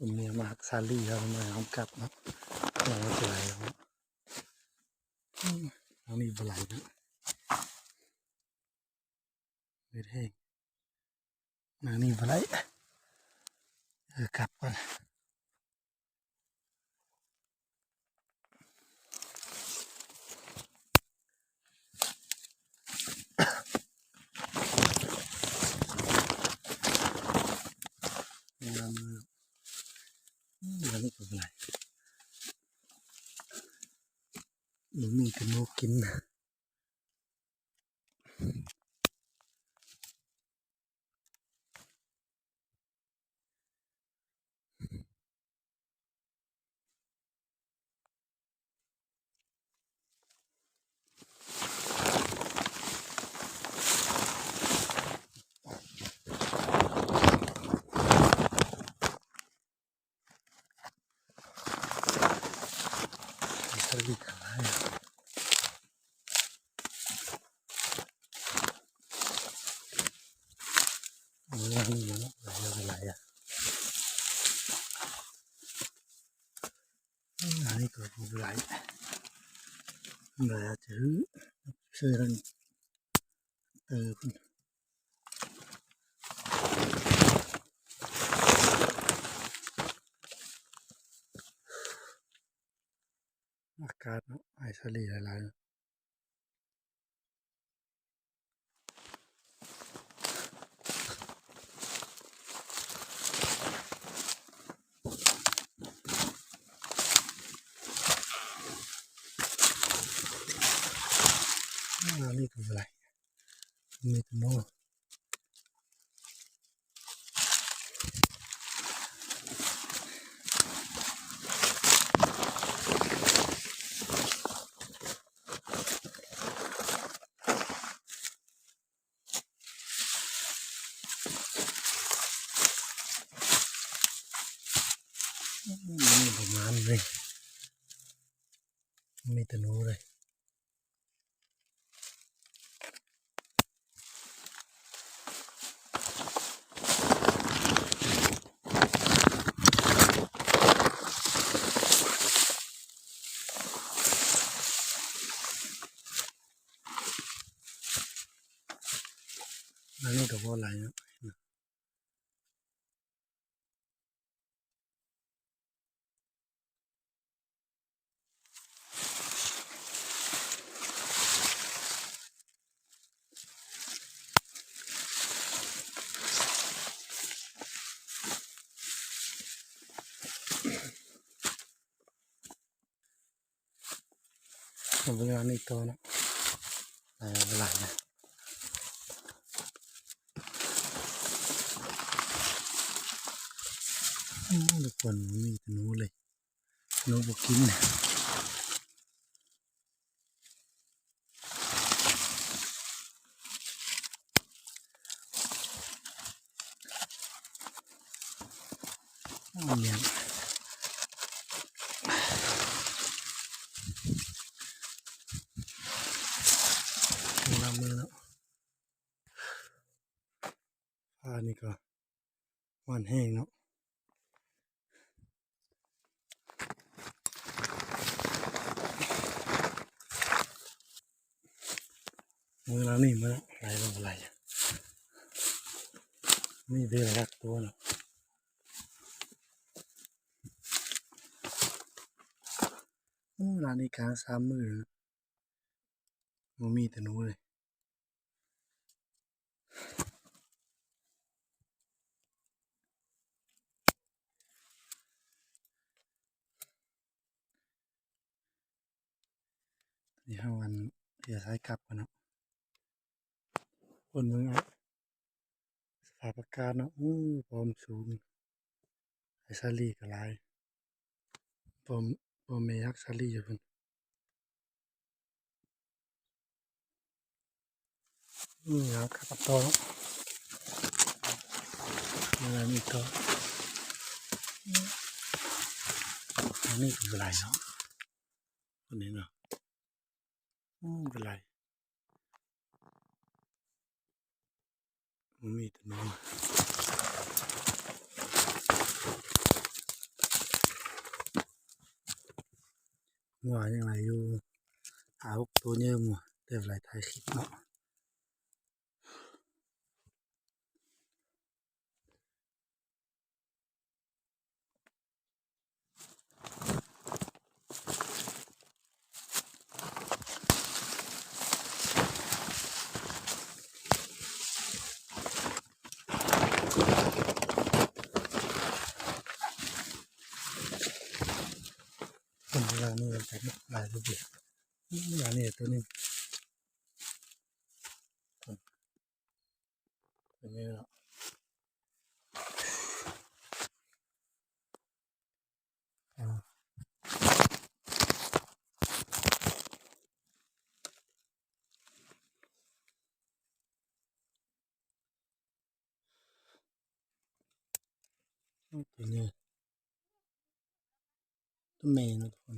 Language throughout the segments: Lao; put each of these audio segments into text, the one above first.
ຄົນເມຍມາຮັກສາລີ ເຮົາມາເຮົາກັບເນາະ ເຮົາຈະໄຫຼເນາະ ອືມ ທາງນີ້ບໍ່ໄຫຼເນາະ ເຮັດແຮງ ທາງນີ້ບໍ່ໄຫຼ ເອີ ກັບກ່ອນ. ງາມເລີຍ ອືມ ອັນນີ້ກໍຫຼາຍ ບໍ່ມີແຕ່ນົກກິນ. ອັນນີ້ກໍບໍ່ຫຼາຍ ເວລາຈະຊື້ ເອີ ພຸ້ນ ອາກາດເນາະ ໄອສາລີຫຼາຍໆ. ອັນນີ້ກໍບໍ່ໄດ້ ມີແຕ່ໜໍ່ ນີ້ປະມານນີ້ ມີແຕ່ໜູເລີຍ. ອັນນີ້ກໍບໍ່ຫຼາຍເນາະ. ເອົາເວລານີ້ຕໍ່ເນາະ ຫຼາຍເວລານະ. ໂອ້ ທຸກຄົນ ມີແຕ່ໜູເລີຍ ໜູບໍ່ກິນ. ໂອ້ ແມ່ນ ງາມເລີຍເນາະ. ຟ້ານີ້ກໍຮ້ອນແຮງເນາະ. ມື້ລາວນີ້ມາໄຫຼບໍ່ໄຫຼ ມີເວລາລັກຕົວເນາະ. ໂອ້ ລາວນີ້ກາງສາມມື້ ບໍ່ມີແຕ່ໜູເລີຍ. ນີ້ເຮົາອັນ ເທທາຍກັບກ່ອນເນາະ. ຄົນເມືອງ ສະພາບອາກາດເນາະ ໂອ້ ພ້ອມສູງ ໄອສາລີກໍຫຼາຍ ພໍ່ ພໍ່ແມ່ຮັກສາລີຢູ່ພຸ້ນ. ນີ້ເຮົາກັບຕໍ່ເນາະ ເວລານີ້ຕໍ່ ອັນນີ້ກໍຫຼາຍເນາະ ຄົນນີ້ເນາະ. ໂອ້ ເປັນໄລ ມັນມີແຕ່ໜູ. ວ່າຍັງຫຼາຍຢູ່ ຫ້າຫົກໂຕເຍີ້ມ ແຕ່ຫຼາຍຖ່າຍຄລິບເນາະ. ເວລານີ້ມັນຈະຫຼາຍຢູ່ເດ ເວລານີ້ໂຕນີ້ ເປັນໄງເນາະ ໂຕນີ້ ໂຕແມ່ເນາະທຸກຄົນ.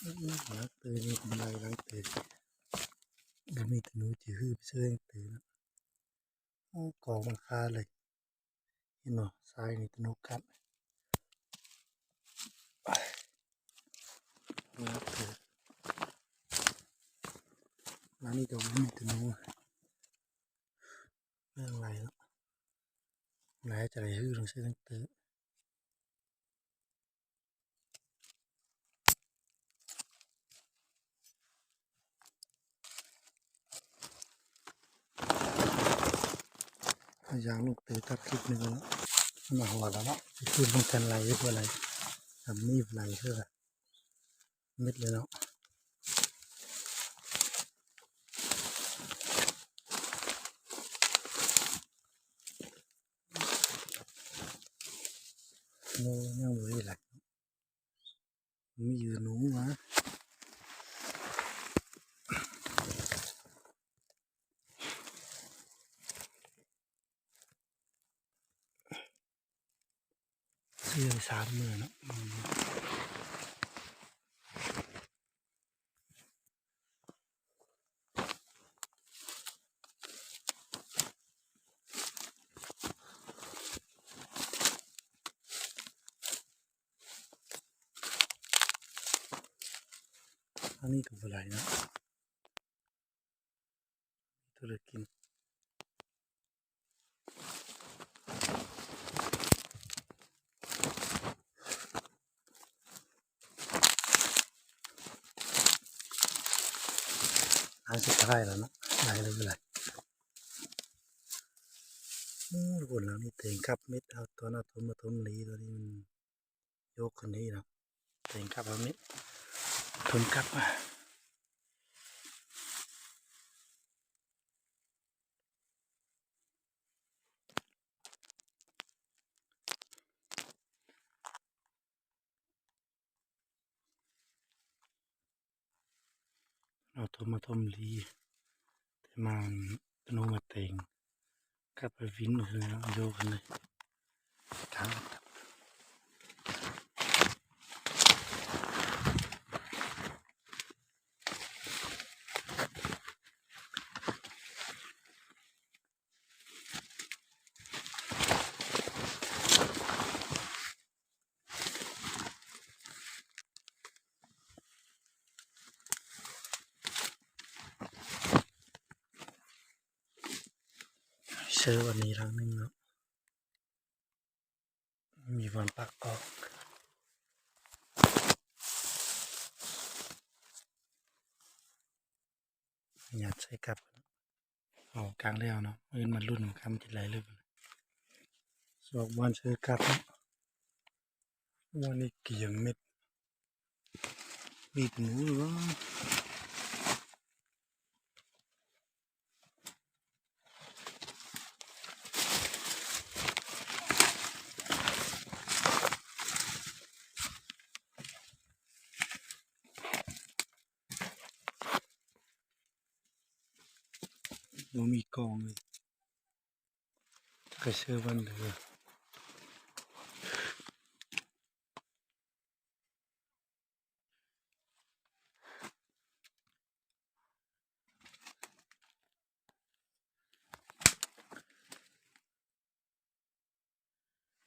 ອືມ ຫຼັງເຕີນີ້ກຳລັງຫຼັງເຕີ ບໍ່ມີທະນູຈະຮືໄປເຊີງເຕີນະ. ໂອ້ ກອງມັນຄາເລີຍ ເຫັນບໍ່? ຊາຍນີ້ທະນູກັດ ມາເກີດ ມານີ້ກໍບໍ່ມີທະນູ ເລື່ອງໄຫຼເນາະ ໄຫຼຈະໄດ້ຮືລົງເຊີງເຕີ. ພະຍາລູກເຕະຕັດຄລິບນີ້ກໍມາຮອດແລ້ວເນາະ ຄືບໍ່ທັນໄຫຼເຮັດບໍ່ໄດ້ ທຳນີ້ບໍ່ໄດ້ເທື່ອ ມິດເລີຍເນາະ. ໂອ້ ຍັງບໍ່ໄດ້ໄຫຼ ມີຢູ່ໜູຫວາ ເຊື່ອສາມມື້ເນາະ. ອັນນີ້ກໍບໍ່ໄດ້ເນາະ ທຸລະກິນ ອັນສຸດທ້າຍແລ້ວເນາະ ໄດ້ແລ້ວເວລາ. ໂອ້ ຄົນຫຼັງນີ້ແຕງກັບເມັດ ເອົາຕອນເອົາຖົມມາຖົມຫຼີ ຕອນນີ້ມັນ ຍົກຂຶ້ນນີ້ເນາະ ເຕັງກັບເອົານີ້ ເຖິງກັບມາ ເອົາຖົມມາຖົມຫຼີ ແຕ່ມາ ອະນຸມັດແຕ່ງ ກັບໄປວິນເນາະ ໂຍກກັນເລີຍ ກາງ. ເຊີອັນນີ້ຫຼັງໜຶ່ງເນາະ ມີບ່ອນປາກອອກ ຫຍັດໃສ່ກັບ ເອົາກາງແລ້ວເນາະ ມື້ອື່ນມາລຸ້ນນຳກັນ ຊິໄດ້ຫຼືບໍ່ ຊອກບ່ອນໃສ່ກັບເນາະ ບ່ອນນີ້ກຽງເມັດ ມີແຕ່ໜູຫວາ. ບໍ່ມີກ້ອງເລີຍ ກະເຊີວັນເດີ.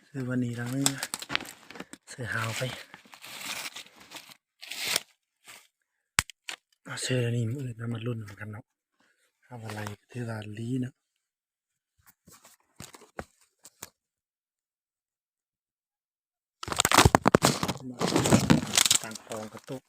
ເຊີວັນນີ້ຫຼັງໜຶ່ງ ເຊີຫາວໄປ ເຊີອັນນີ້ມື້ອື່ນນຳມາລຸ້ນນຳກັນເນາະ ຫາວ່າໄລ່ກະຖືວ່າດີເນາະ. ຕັ້ງປອງກະຕຸກ.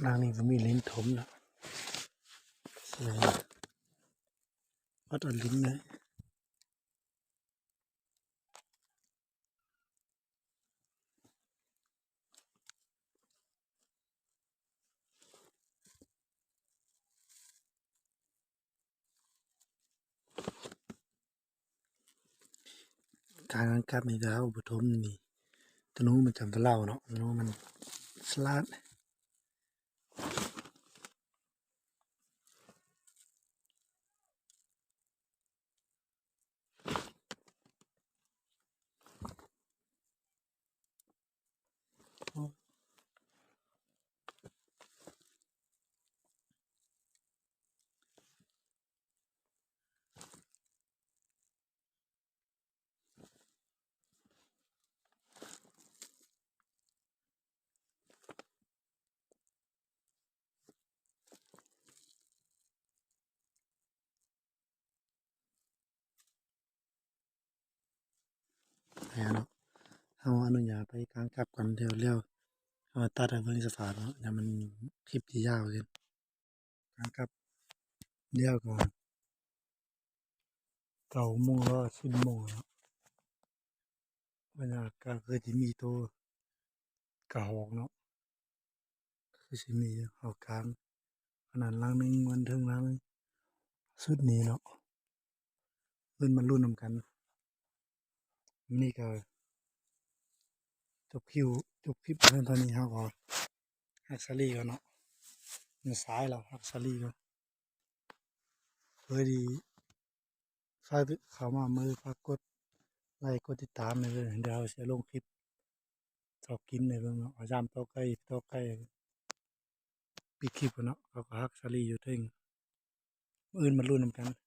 ນາງນີ້ກະມີລິນຖົມນະ ເອີ ວັດເອົາລິນເລີຍ. ການກັບນີ້ ຖ້າເຮົາບໍ່ຖົມນີ້ ທະນູມັນຈະບໍ່ເລົາະເນາະ ທະນູມັນສະຫຼາດ. ແລ້ວເນາະ ເຮົາອະນຸຍາດໄປກາງກັບກ່ອນ ແລ້ວ ແລ້ວເຮົາຕັດໃຫ້ເບິ່ງສະພາບເນາະ ຢ່າມັນຄລິບຊິຍາວເກີນ. ກາງກັບແລ້ວກະເກົ້າໂມງ ຫຼື ສິບໂມງເນາະ ບັນຍາກາດຄືຊິມີໂຕກະຮອກເນາະ ຄືຊິມີຮອກກາງ ອັນນັ້ນຫຼັງໜຶ່ງ ວັນເທິງຫຼັງໜຶ່ງ ຊຸດນີ້ເນາະ ເອີ ມາລຸ້ນນຳກັນ. ນີ້ກະຈົບຄລິບ ຈົບຄລິບເພິ່ນເທົ່ານີ້ ເຮົາກະຫັກສາລີກ່ອນເນາະ ມັນສາຍແລ້ວ ຫັກສາລີກ່ອນ. ເອີ ດີ ຝາກເຂົ້າມາເບິ່ງ ຝາກກົດໄລກ໌ ກົດຕິດຕາມແດ່ເດີ ດຽວເຮົາຊິລົງຄລິບເຂົ້າກິນໃຫ້ເບິ່ງເນາະ ວ່າຍາມຕໍ່ໄກ່ ຕໍ່ໄກ່ ປິດຄລິບກ່ອນເນາະ ເຂົາກະຫັກສາລີຢູ່ເທິງ ມື້ອື່ນມາລຸ້ນນຳກັນ.